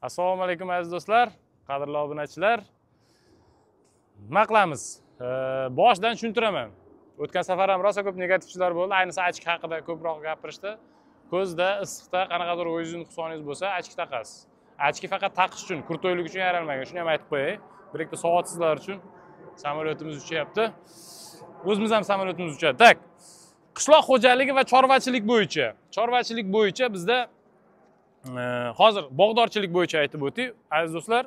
Assalomu alaykum aziz do'stlar, qadrli obunachilar. Nima qilamiz? Boshidan tushuntiraman. O'tgan safar ham rosa ko'p negativchilar bo'ldi. Ayniqsa ochki haqida ko'proq gapirishdi. Ko'zda, issiqda qanaqadir o'zingizni nuqsoningiz bo'lsa, ochki taqasiz. Ochki faqat taqish uchun, kurtoylik uchun yaralmagan. Shuni ham aytib qo'yay. Bir ikkita savodsizlar uchun samolyotimiz uchyapti. O'zimiz ham samolyotimiz uchadi. Tak. Qishloq xo'jaligi va chorvachilik bo'yicha. Chorvachilik bo'yicha bizda hozir bog'dorchilik bo'yicha aytib o'tay, aziz do'stlar.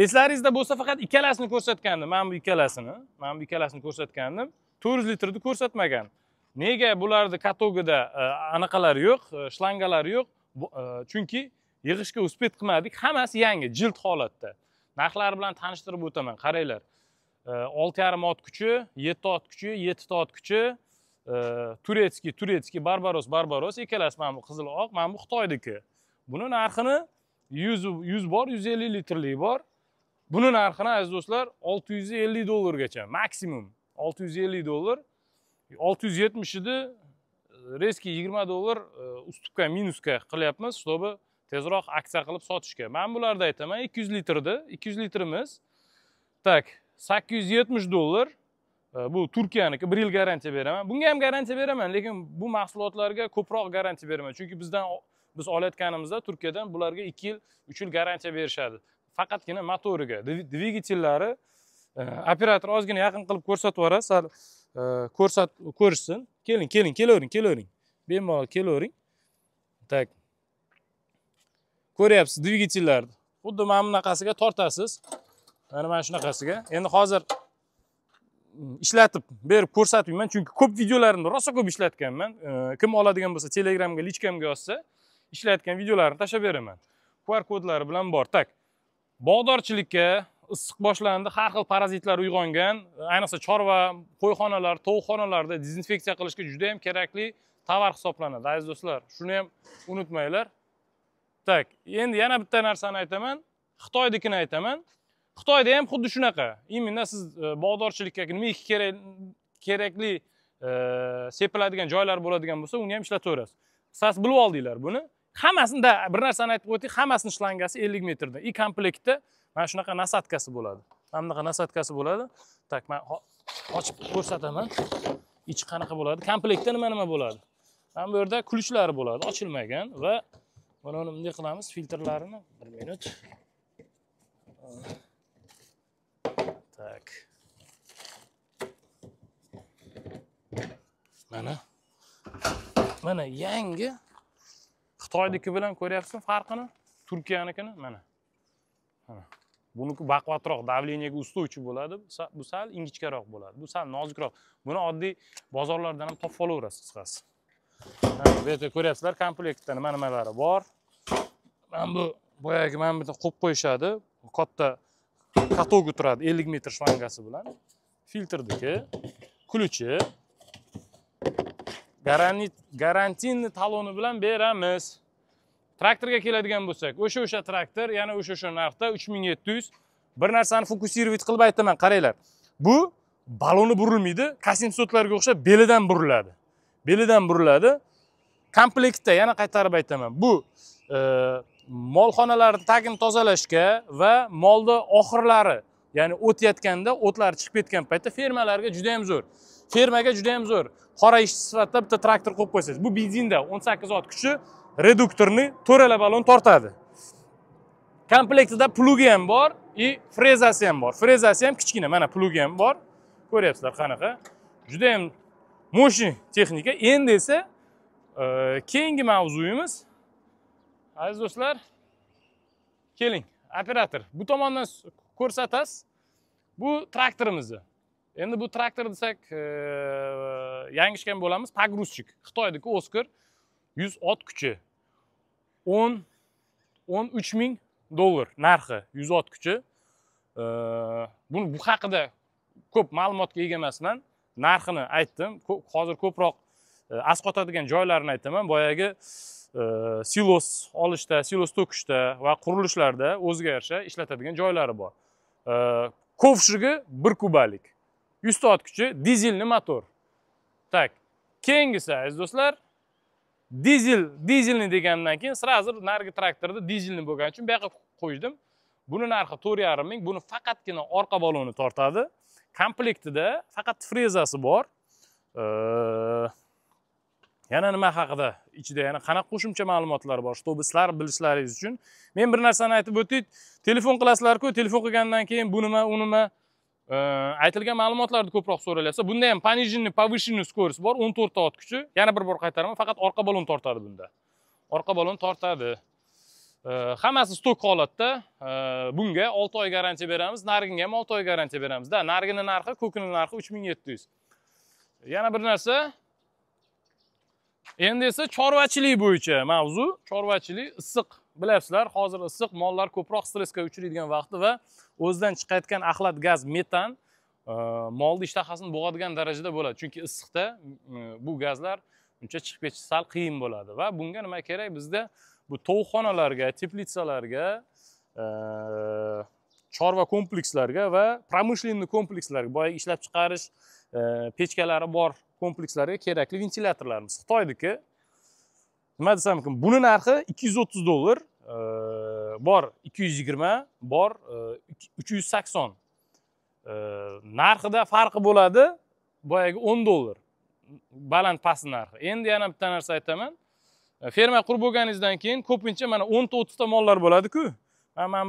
Eslaringizda bo'lsa faqat ikkalasini ko'rsatgandim. Mana bu ikkalasini, mana bu ikkalasini ko'rsatgandim. 400 litrni ko'rsatmagan. Nega bularni katogida anaqalari yo'q, shlangalari yo'q? Chunki yig'ishga uspet qilmadik. Hammasi yangi, jild holatda. Narxlari bilan tanishtirib o'taman. Qaranglar. 6,5 ot kuchi, 7 ot kuchi, 7 ot kuchi, turetskiy, turetskiy, Barbaros, Barbaros, ikkalasi mana bu qizil oq, mana bu Xitoyniki. Buni narxini 100 bor, 150 litrlik bor. Buni narxini aziz do'stlar 650 dollargacha maksimum 650 dollar. 670 edi, reski 20 dollar ustupka minusga qilyapmiz, чтобы tezroq aksiya qilib sotishga. Men bularda aytaman 200 litrdi, 200 litrimiz. Tak, 870 dollar. Bu Turkiyaniki, 1 yil garantiya beraman. Bunga ham garantiya beraman, lekin bu mahsulotlarga ko'proq garantiya beraman. Chunki biz olayotganimizda Turkiyadan bularga 2 yil, 3 yil garantiya berishadi. Faqatgina motoriga, dvigatellari operator ozgina yaqin qilib ko'rsatib yuboradi, sal ko'rishsin. Keling, keling, kelavering, kelavering. Bemalol kelavering. Tak. Ko'ryapsiz dvigatellarni. Xuddi mana bunaqasiga tortasiz. Mana shunaqasiga. Endi hozir ishlatib berib ko'rsatmayman, chunki ko'p videolarimda rosa ko'p ishlatganman. Kim oladigan bo'lsa Telegramga, lichkamga yozsa, ishlatgan videolarimni tashlab beraman. QR kodlari bilan bor. Tak. Bog'dorchilikka issiq boshlandi, har xil parazitlar uyg'ongan, ayniqsa chorva, qo'yxonalar, tovuqxonalarda dezinfeksiya qilishga juda ham kerakli tovar hisoblanadi, aziz do'stlar. Shuni ham unutmanglar. Tak, endi yana bitta narsani aytaman, Xitoynikini aytaman. Xitoyda ham xuddi shunaqa. Именно siz bog'dorchilikka nima kerakli sepiladigan joylar bo'ladigan bo'lsa, uni ham ishlataverasiz. Siz bilib oldinglar buni. Hammasini da bir narsani aytib o'tay, hammasini shlangasi 50 metrdan. I komplektda mana shunaqa nasadkasi bo'ladi. Mana bunaqa nasadkasi bo'ladi. Tak, men ochib ko'rsataman. Ichi qanaqa bo'ladi? Komplektda nima-nima bo'ladi? Mana bu yerda kulichlari bo'ladi, ochilmagan va mana uni bunday qilamiz, filtrlarini. 1 minut. Tak. Mana. Mana yangi Xitoyniki bilan ko'ryapsizmi farqini? Turkiyanikini mana. Mana. Buniki baquvvatroq, davleniyaga ustойчив bo'ladi. Bu sal ingichkaroq bo'ladi. Bu sal nozikroq. Buni oddiy bozorlardan ham topib olaverasiz, qisqasi. Mana bu yerda ko'ryapsizlar, komplektda nima nimalari bor. Mana bu boyagi mana bu yerda qo'yib qo'yishadi. Katta katogi turadi 50 metr shlangasi bilan. Filtrdiki, kulichi, garantinni taloni bilan beramiz. Traktorga keladigan bo'lsak, o'sha traktor, yana o'sha narxda 3700. Bir narsani fokusировать qilib aytaman, qaranglar. Bu baloni burilmaydi, K700larga o'xshab belidan buriladi. Belidan buriladi. Komplektda yana qaytarib aytaman. Bu molxonalarning tagini tozalashga va molni oxirlari, ya'ni o'tayotganda o'tlar chiqib ketgan paytda fermalarga juda ham zo'r. Fermaga juda ham zo'r. Qora ishchi sifatida bitta traktor qo'yib qo'ysangiz, bu benzinda 18 ot kuchi reduktorni to'rala balon tortadi. Komplektida plugi ham bor, i frezasi ham bor. Frezasi ham kichkina, mana plugi ham bor. Ko'ryapsizlar qanaqa. Juda ham мощный texnika. Endi esa keyingi mavzuyimiz, aziz do'stlar, keling, operator, bu tomondan ko'rsatasiz. Bu traktorimizni. Endi bu traktor desak, yanglishgan bo'lamiz. Pogruzchik, Xitoydagi Oscar, 100 ot kuchi. 13 ming dollar narxi, 100 ot kuchi. Buni bu haqida ko'p ma'lumotga ega emasman. Narxini aytdim. Hozir ko'proq asqotadigan joylarini aytaman. Boyagi silos olishda, silos to'kishda va qurilishlarda o'ziga yarasha ishlatadigan joylari bor. Kovshigi 1 kubalik. 100 ot kuchi, dizelli motor. Tak, keyingisi aziz do'stlar, Dizel, dizelni degandan keyin сразу narigi traktorda dizelni bo'lgani uchun bu yoqqa qo'ydim. Buni narxi 4,5 ming. Buni faqatgina orqa baloni tortadi. Komplektida faqat frezasi bor. Yana nima haqida, ichida yana qanaqa qo'shimcha ma'lumotlar bor, чтобы sizlar bilishlaringiz uchun men bir narsani aytib o'tay. Telefon qilasizlar-ku, telefon qilgandan keyin bu nima, u nima, aytilgan ma'lumotlarni ko'proq so'ralyapsa, bunda ham пониженный, повышенный скорость bor, 14 ta ot kuchi. Yana bir bor qaytaraman, faqat orqa balon tortadi bunda. Orqa balon tortadi. Hammasi stok holatda. Bunga 6 oy garantiya beramiz, nariginga ham 6 oy garantiya beramiz. Da, narigini narxi, ko'kini narxi 3700. Yana bir narsa, endi esa chorvachilik bo'yicha mavzu. Chorvachilik issiq, bilasizlar, hozir issiq, mollar ko'proq stressga uchraydigan vaqti va o'zidan chiqayotgan axlat gaz metan molni ishtahasini bo'g'adigan darajada bo'ladi. Chunki issiqda bu gazlar uncha chiqib ketishi sal qiyin bo'ladi va bunga nima kerak? Bizda bu tovuqxonalarga, teplitsalarga, chorva komplekslarga va промышленный komplekslarga, boyagi ishlab chiqarish pechkalari bor komplekslarga kerakli ventilyatorlarimiz Xitoyniki. Nima desam mumkin? Buni narxi 230 dollar, bor 220, bor 380. Narxida farqi bo'ladi, boyagi 10 dollar. Baland past narxi. Endi yana bitta narsa aytaman. Ferma qurib bo'lganingizdan keyin ko'pincha mana 10 ta 30 ta mollar bo'ladi-ku. Mana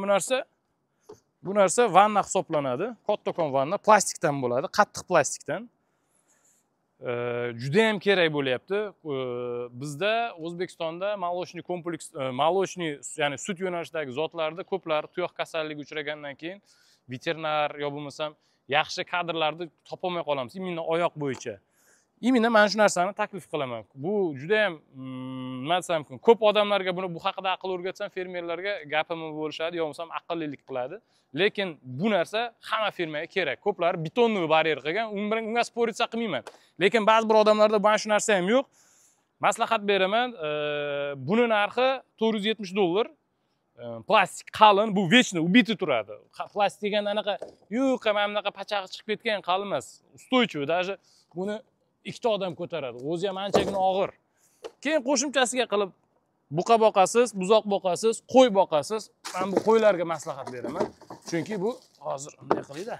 bu narsa vanna hisoblanadi. Kattakon vanna plastikdan bo'ladi, qattiq plastikdan. Juda ham kerak bo'lyapti. Bizda O'zbekistonda молочный kompleks, молочный, ya'ni sut yo'nalishidagi zotlarda ko'plari tuyoq kasalligiga uchragandan keyin veterinar yo bo'lmasam yaxshi kadrlarni topolmay qolamiz, именно oyoq bo'yicha. Именно mana shu narsani taklif qilaman. Bu juda ham, nima desam mumkin, ko'p odamlarga buni, bu haqida aql o'rgatsam, fermerlarga gapimni bo'lishadi yo bo'lmasam aqllilik qiladi. Lekin bu narsa hamma fermaga kerak. Ko'plari бетонный baryer qilgan, un bilan unga спориться qilmayman. Lekin ba'zi bir odamlarda mana shu narsa ham yo'q. Maslahat beraman, buni narxi 470 dollar. Plastik qalin, bu вечно убитый turadi. Plastik deganda anaqa yo'q, mana bunaqa pachag'i chiqib ketgan qalin emas. Устойчивый, даже buni ikkita odam ko'taradi. O'zi ham anchagina og'ir. Keyin qo'shimchasiga qilib buqa boqasiz, buzoq boqasiz, qo'y boqasiz. Men bu qo'ylarga maslahat beraman. Chunki bu hozir bunday qilayda.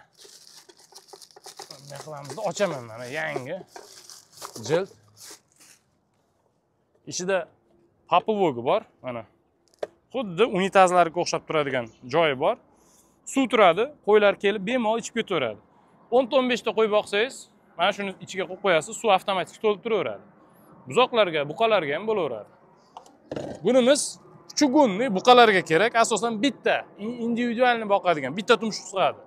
Bunday qilamizda ochaman, mana yangi jild. Ichida поплавок i bor, mana. Xuddi unitazlarga o'xshab turadigan joyi bor. Suv turadi, qo'ylar kelib bemalol ichib ketaveradi. 10 ta 15 ta qo'y boqsangiz, mana shuni ichiga qo'yib qo'yasiz, suv avtomatik to'lib turaveradi. Buzoqlarga, buqalarga ham bo'laveradi. Bunimiz чугунный buqalarga kerak, asosan bitta индивидуальный boqadigan, bitta tumshuq sig'adi.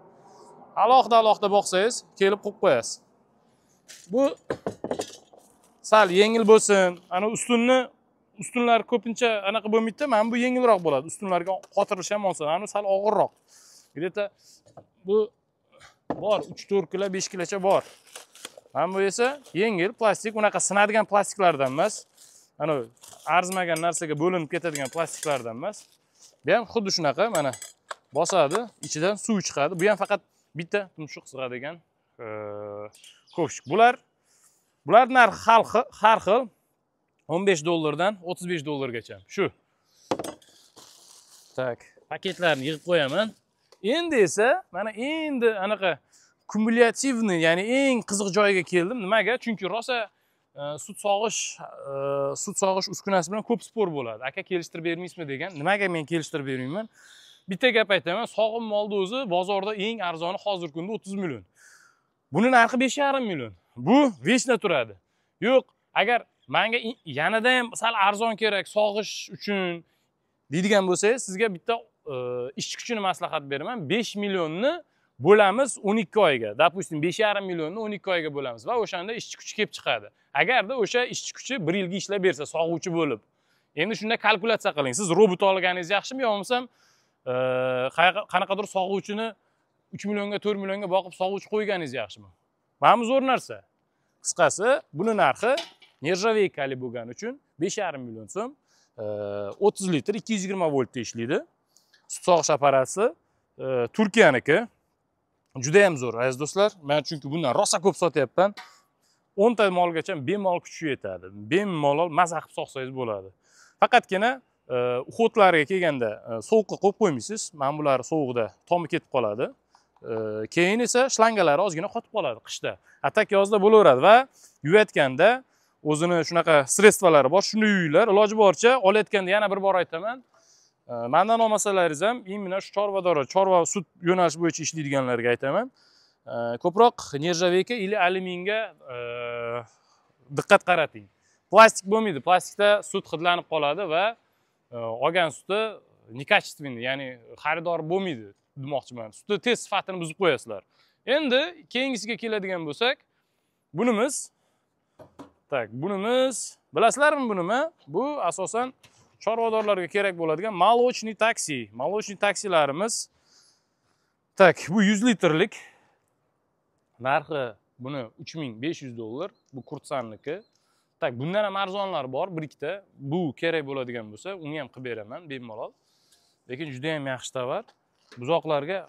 Alohida alohida boqsangiz, kelib qo'yib qo'yasiz. Bu sal yengil bo'lsin, ana ustunlar ko'pincha anaqa bo'lmaydi-da, mana bu yengilroq bo'ladi. Ustunlarga qotirilishi ham oson, ana sal og'irroq. Где-то bu bor 3-4 kilo, 5 kilocha bor. Mana bu esa yengil plastik, unaqa sinadigan plastiklardan emas. Ana arzimagan narsaga bo'linib ketadigan plastiklardan emas. Bu ham xuddi shunaqa, mana bosadi, ichidan suv chiqadi. Bu ham faqat bitta tumshuq sig'adigan ковшик. Bular narxi har xil 15 dollardan 35 dollargacha. Shu. Так, paketlarni yig'ib qo'yaman. Endi esa mana endi anaqa кумулятивный, ya'ni eng qiziq joyiga keldim. Nimaga? Chunki rosa sut sog'ish uskunasi bilan ko'p спор bo'ladi. Aka, kelishtirib bermaysizmi degan. Nimaga men kelishtirib bermayman? Bitta gap aytaman, sog'im molni o'zi bozorda eng arzoni hozirgi kunda 30 million. Buni narxi 5,5 million. Bu вечно turadi. Yo'q, agar menga yanada ham sal arzon kerak sog'ish uchun deydigan bo'lsangiz, sizga bitta ishchi kuchini maslahat beraman. 5 millionni bo'lamiz 12 oyga. Допустим, 5,5 millionni 12 oyga bo'lamiz va o'shanda ishchi kuchi kelib chiqadi. Agarda o'sha ishchi kuchi 1 yilga ishlab bersa, sog'uvchi bo'lib. Endi shunda kalkulyatsiya qiling. Siz robot olganingiz yaxshimi yo bo'lmasam qanaqadir sog'uvchini 3 millionga, 4 millionga boqib sog'uvchi qo'yganingiz yaxshimi? Mana bu zo'r narsa. Qisqasi, buni narxi нержавейка li bo'lgani uchun 5,5 million so'm, 30 litr 220 voltda ishlaydi. Sut sog'ish apparati Turkiyaniki. Juda ham zo'r, aziz do'stlar. Men chunki bundan rosa ko'p sotyapman. 10 ta molgacha bemalol kuchi yetadi. Bemalol maza qilib sog'sangiz bo'ladi. Faqatgina uxotlariga kelganda sovuqqa qo'yib qo'ymaysiz. Mana bular sovuqda tomi ketib qoladi. Keyin esa shlangalari ozgina qotib qoladi qishda. Atak yozda bo'laveradi va yuvayotganda o'zini shunaqa sredstvolari bor, shuni yuvinglar. Iloji boricha olayotganda yana bir bor aytaman. Mendan olmasalaringiz ham imенно shu chorvador, chorva sut yo'nalishi bo'yicha ishlaydiganlarga aytaman. Ko'proq nержавейка или alyuminga diqqat qarating. Plastik bo'lmaydi. Plastikda sut hidlanib qoladi va olgan suti некачественный, ya'ni xaridor bo'lmaydi demoqchiman. Sutni tez sifatini buzib qo'yasizlar. Endi keyingisiga keladigan bo'lsak, bunimiz tak, bunimiz bilasizlarmi bu nima? Bu asosan chorvadorlarga kerak bo'ladigan молочный taksi. Молочный taksilarimiz. Tak, bu 100 litrlik. Narxi buni $3500. Bu Kurtsanniki. Tak, bundan ham arzonlar bor, bir ikkita. Bu kerak bo'ladigan bo'lsa, uni ham qilib beraman bemalol. Lekin juda ham yaxshi tovar. Buzoqlarga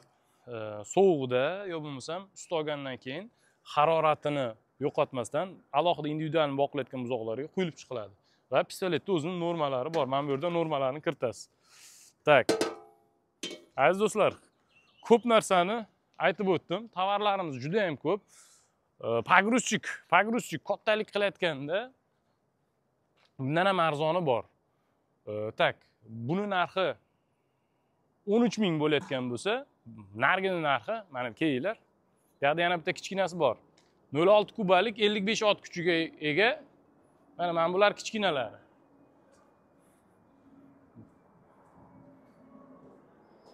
sovuqda yo bo'lmasam sut olgandan keyin haroratini yo'qotmasdan alohida individual boqilayotgan buzoqlarga quyilib chiqiladi. Va pistoletda o'zining normalari bor. Mana bu yerda normalarni kiritasiz. Tak. Aziz do'stlar, ko'p narsani aytib o'tdim. Tovarlarimiz juda ham ko'p. Pogruzchik kattalik qilayotganda bundan ham arzoni bor. Tak, buni narxi 13 000 bo'layotgan bo'lsa, nargini narxi mana kelinglar. Bu yerda yana bitta kichkinasi bor. 0.6 kubalik 55 ot kuchiga ega. Mana bular kichkinalari.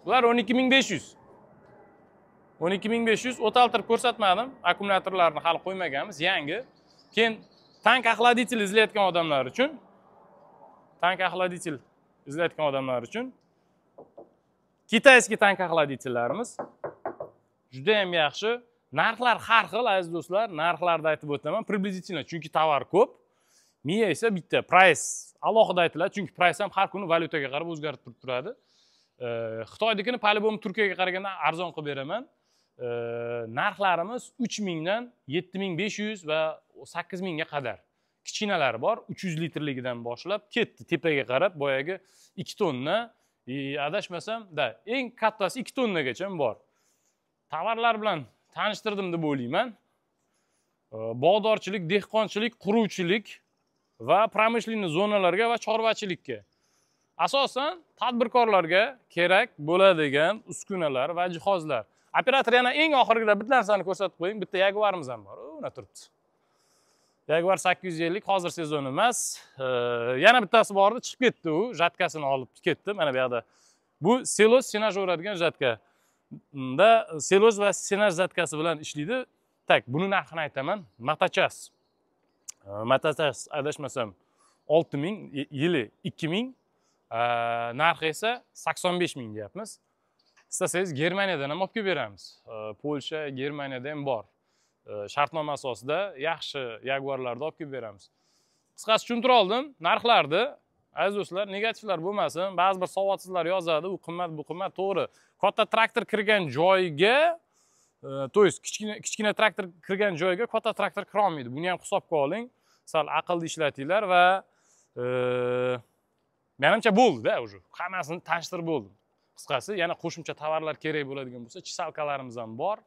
Bular 12 500. 12 500 o't altirib ko'rsatmadim. Akkumulyatorlarni hali qo'ymaganmiz, yangi. Keyin tank охладитель izlayotgan odamlar uchun, tank охладитель izlayotgan odamlar uchun китайский tank охладитель larimiz juda ham yaxshi. Narxlar har xil, aziz do'stlar, narxlarni aytib o'taman приблизительно, chunki tovar ko'p. Miya esa bitta, price alohida aytiladi, chunki price ham har kuni valyutaga qarab o'zgarib turib turadi. Xitoynikini по-любому Turkiyaga qaraganda arzon qilib beraman. Narxlarimiz 3000 dan 7500 va 8000 ga qadar. Kichkinalari bor, 300 litrligidan boshlab ketdi tepaga qarab, boyagi 2 tonna, adashmasam, da, eng kattasi 2 tonnagacha bor. Tovarlar bilan tanishtirdim deb o'ylayman. Bog'dorchilik, dehqonchilik, quruvchilik va промышленный zonalarga va chorvachilikka. Asosan tadbirkorlarga kerak bo'ladigan uskunalar va jihozlar. Operator yana eng oxirgida bitta narsani ko'rsatib qo'ying. Bitta Jaguarimiz ham bor. Una turibdi. Jaguar 850 hozir sezon emas. Yana bittasi bor edi, chiqib ketdi u, жатка sini olib ketdi. Mana bu yoqda. Bu selos senaj o'radigan жатка. Unda selos va senaj жатка si bilan ishlaydi. Tak, buni narxini aytaman. Matochas. Matochas adashmasam 6000, yili 2000, narxi esa 85 000 deyapmiz. Istasangiz Germaniyadan ham olib kelib beramiz. Polsha, Germaniyada ham bor. Shartnoma asosida yaxshi Jaguarlarni olib kelib beramiz. Qisqasi tushuntira oldim narxlarni. Aziz do'stlar, negativlar bo'lmasin. Ba'zi bir savodsizlar yozadi, u qimmat, bu qimmat, to'g'ri. Katta traktor kirgan joyga, то есть kichkina traktor kirgan joyga katta traktor kira olmaydi. Buni ham hisobga oling. Sal aqlli ishlatinglar va menimcha bo'ldi-da, уже. Hammasini tanishtirib bo'ldim. Qisqasi, yana qo'shimcha tovarlar kerak bo'ladigan bo'lsa, чесалка larimiz ham bor.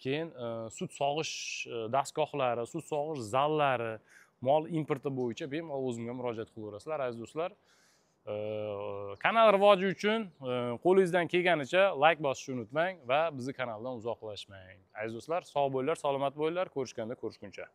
Keyin sut sog'ish dastgohlari, sut sog'ish zallari, mol importi bo'yicha bemalol o'zimga murojaat qilaverasizlar, aziz do'stlar. Kanal rivoji uchun qo'lingizdan kelganicha like bosishni unutmang va bizni kanaldan uzoqlashmang. Aziz do'stlar, sog' bo'linglar, salomat bo'linglar, ko'rishganda ko'rishguncha.